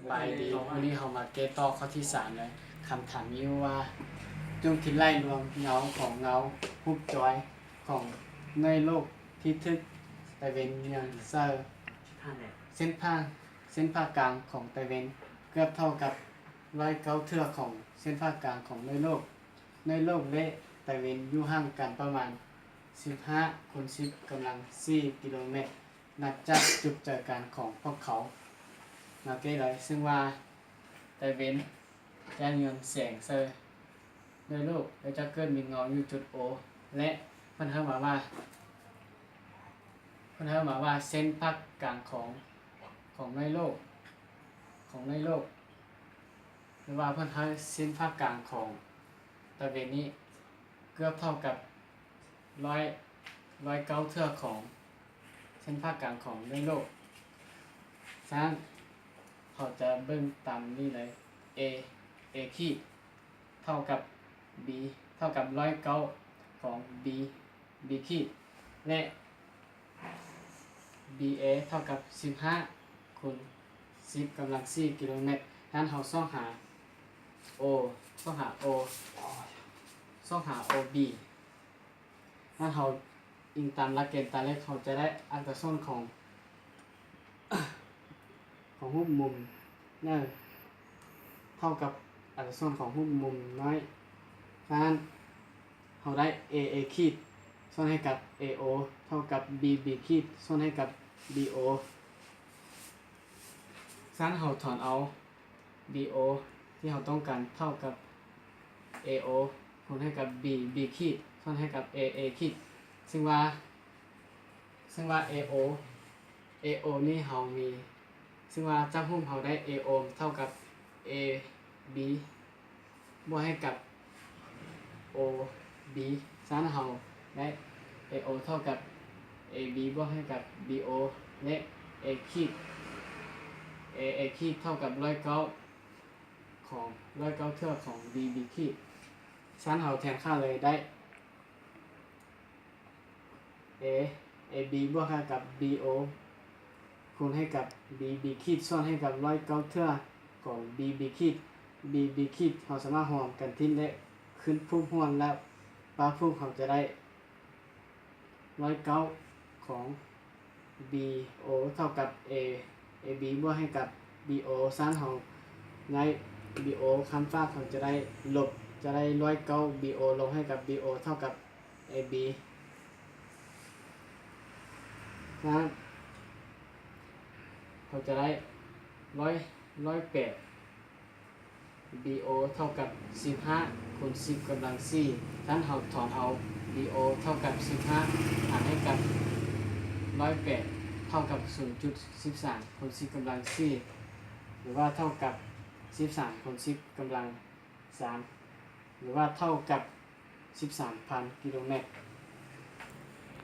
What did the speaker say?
ສະບາຍດີ, ມື້ນີ້ເຮົາມາແກ້ຕໍ່ຂໍ້ທີສາມເລີຍ. ຄຳຖາມມີຢູ່ວ່າ ຈົ່ງຄິດໄລ່ລວມເງົາຂອງເງົາຮູບຈອຍຂອງໜ່ວຍໂລກທີ່ຖືກຕາເວັນເຍືອງໃສ່. ເສັ້ນຜ່າ ເສັ້ນຜ່າກາງຂອງຕາເວັນເກືອບເທົ່າກັບຮ້ອຍເກົ້າເທື່ອຂອງເສັ້ນຜ່າກາງຂອງໜ່ວຍໂລກ. ໜ່ວຍໂລກ ແລະ ຕາເວັນຢູ່ຫ່າງກັນປະມານສິບຫ້າຄູນສິບກຳລັງສີ່ກິໂລແມັດ ນັບຈາກຈຸດເຈີກັນຂອງພວກເຂົາ. ມາແກ້ໄຂ ເຊິ່ງວ່າຕາເວັນຈະເຍືອງແສງໃສ່ໜ່ວຍໂລກ ແລະ ຈະເກີດມີເງົາຢູ່ຈຸດໂອ ແລະ ເພິ່ນເອີ້ນມາວ່າ ເພິ່ນເອີ້ນມາວ່າເສັ້ນຜ່າກາງຂອງ ຂອງໜ່ວຍໂລກ ຂອງໜ່ວຍໂລກ ຫຼືວ່າເພິ່ນເອີ້ນເສັ້ນຜ່າກາງຂອງຕາເວັນນີ້ເກືອບເທົ່າກັບຮ້ອຍ ຮ້ອຍເກົ້າເທື່ອຂອງເສັ້ນຜ່າກາງຂອງໜ່ວຍໂລກ. ສະນັ້ນ ເຮົາຈະເບິ່ງຕາມນີ້ເລີຍ A A ຂີດ ເທົ່າກັບ B ເທົ່າກັບຮ້ອຍເກົ້າຂອງ B B ຂີດ ແລະ B A ເທົ່າກັບສິບຫ້າຄູນສິບກຳລັງສີ່ກິໂລແມັດ. ນັ້ນເຮົາຊອກຫາ O ຊອກຫາ O ຊອກຫາ O B. ນັ້ນເຮົາອີງຕາມຫຼັກເກນຕາເລກ ເຮົາຈະໄດ້ອັດຕາສ່ວນຂອງ ຂອງຮູບມຸມໃຫຍ່ເທົ່າກັບອັດຕາສ່ວນຂອງຮູບມຸມນ້ອຍ. ສະນັ້ນ ເຮົາໄດ້ A A ຂີດ ສ່ວນໃຫ້ກັບ A O ເທົ່າກັບ B B ຂີດ ສ່ວນໃຫ້ກັບ B O. ສະນັ້ນເຮົາຖອນເອົາ B O ທີ່ເຮົາຕ້ອງການເທົ່າກັບ A O ຄູນໃຫ້ກັບ B B ຂີດ ສ່ວນໃຫ້ກັບ A A ຂີດ ເຊິ່ງວ່າ ເຊິ່ງວ່າ A O A O ນີ້ເຮົາມີ ເຊິ່ງວ່າຈາກຮູບເຮົາໄດ້ A O ເທົ່າກັບ A B ບວກໃຫ້ກັບ O B. ສະນັ້ນເຮົາໄດ້ A O ເທົ່າກັບ A B ບວກໃຫ້ກັບ B O ແລະ A ຂີດ A A ຂີດເທົ່າກັບຮ້ອຍເກົ້າຂອງ ຮ້ອຍເກົ້າເທື່ອຂອງ B B ຂີດ. ສະນັ້ນເຮົາແທນຄ່າເລີຍໄດ້ A A B ບວກໃຫ້ກັບ B O ຄູນໃຫ້ກັບ B B ຂີດ ສ່ວນໃຫ້ກັບຮ້ອຍເກົ້າເທື່ອຂອງ B B ຂີດ B B ຂີດ ເຮົາສາມາດຫອມກັນຖິ້ມ ແລະ ຂຶ້ນຮູບຮ່ວມ ແລ້ວປະຮູບ ເຮົາຈະໄດ້ ຮ້ອຍເກົ້າຂອງ B O ເທົ່າກັບ A A B ບວກໃຫ້ກັບ B O. ສະນັ້ນເຮົາຍ້າຍ B O ຂ້າມຟາກ ເຮົາຈະໄດ້ລົບ ຈະໄດ້ຮ້ອຍເກົ້າ B O ລົບໃຫ້ກັບ B O ເທົ່າກັບ A B. ສະນັ້ນເຮົາຈະໄດ້ ຮ້ອຍ ຮ້ອຍແປດ B O ເທົ່າກັບສິບຫ້າຄູນສິບກຳລັງສີ່. ສະນັ້ນເຮົາຖອນເອົາ B O ເທົ່າກັບສິບຫ້າຫານໃຫ້ກັບຮ້ອຍແປດ ເທົ່າກັບສູນຈຸດສິບສາມຄູນສິບກຳລັງສີ່ ຫຼືວ່າເທົ່າກັບສິບສາມຄູນສິບກຳລັງສາມ ຫຼືວ່າເທົ່າກັບສິບສາມພັນກິໂລແມັດ.